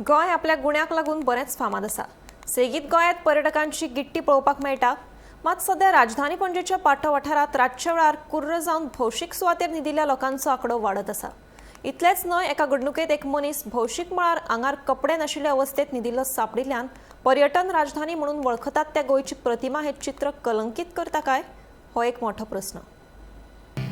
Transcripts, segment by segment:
गोंय आपल्या गुण्याक लागून बरेंच फामाद आसा. सेगीत गोंयांत पर्यटकांची गिट्टी पळोवपाक मेळटा. मात सध्या राजधानी पणजेच्या पाटो वाठारांत रातच्या वेळार कुर्र जावन भौशीक सुवातेर न्हिदिल्ल्या लोकांचो आंकडो वाडत आसा. इतलेंच न्हय, एका घडणुकेंत एक मनीस भौशीक मळार आंगार कपडे नाशिल्ले अवस्थेत न्हिदिल्लो सांपडिल्ल्यान पर्यटन राजधानी म्हणून वळखतात त्या गोंयची प्रतिमा हें चित्र कलंकीत करता काय, हो एक मोठो प्रस्न.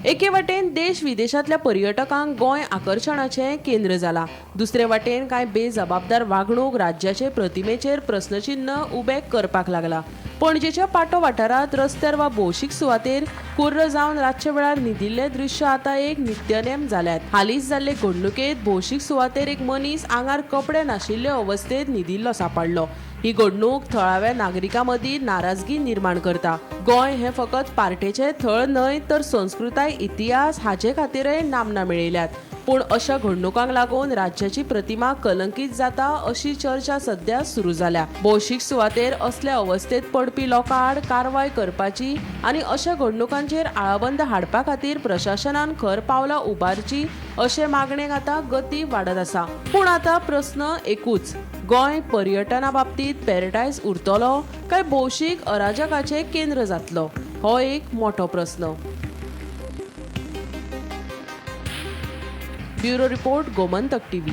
एके वाटेन देश विदेशांतल्या पर्यटकांक गोंय आकर्शणाचें केंद्र जाला, दुसरे वाटेन कांय बेजबाबदार वागणूक राज्याचे प्रतिमेचेर प्रस्नचिन्न उबें करपाक लागला. पणजेच्या पाटो वाठारांत रस्त्यार वा भौशीक सुवातेर कुर्र जावन रातच्या वेळार न्हिदिल्लें दृश्य आतां एक नित्यनेम जाल्यात. हालींच जाल्ले घडणुकेंत भौशीक सुवातेर एक मनीस आंगार कपडे नाशिल्ले अवस्थेंत न्हिदिल्लो सांपडलो. ही घडणूक थळाव्या नागरिकां मदीं नाराजगी निर्माण करता. गोंय हें फकत पार्टेचें थळ न्हय तर संस्कृताय, इतिहास हाचे खातीरय नामना मेळयल्यात. पूण अशा घडणुकांक लागून राज्याची प्रतिमा कलंकीत जाता अशी चर्चा सध्या सुरू जाल्या. भौशीक सुवातेर असल्या अवस्थेत पडपी लोकां आड कारवाय करपाची आनी अशा घडणुकांचेर आळाबंद हाडपा खातीर प्रशासनान खर पावलां उबारची अशे मागणेक आतां गती वाडत आसा. पूण आतां प्रस्न एकूच, गोंय पर्यटना बाबतींत पॅरडायज उरतलो काय भौशीक अराजकाचें केंद्र जातलो, हो एक मोठो प्रस्न. Bureau report, Gomantak TV.